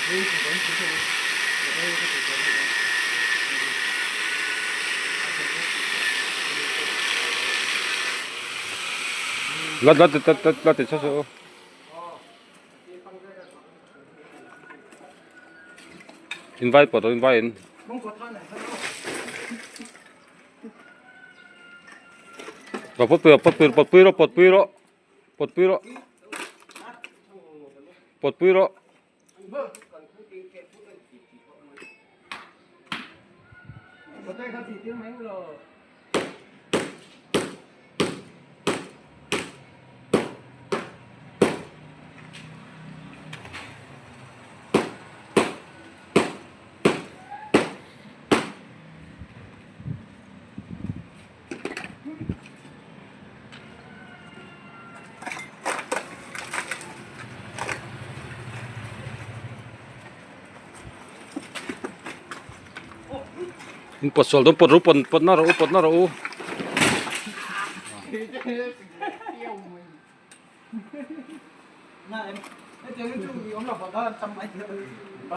La la la la la ti chho chho. In vai pawt in vai in. Pawt pui pawt pui pawt pui rawh pawt pui rawh pawt pui rawh pawt pui rawh. In pawt sual dawn pawt ru pawt pawt na rawh u pawt na rawh u.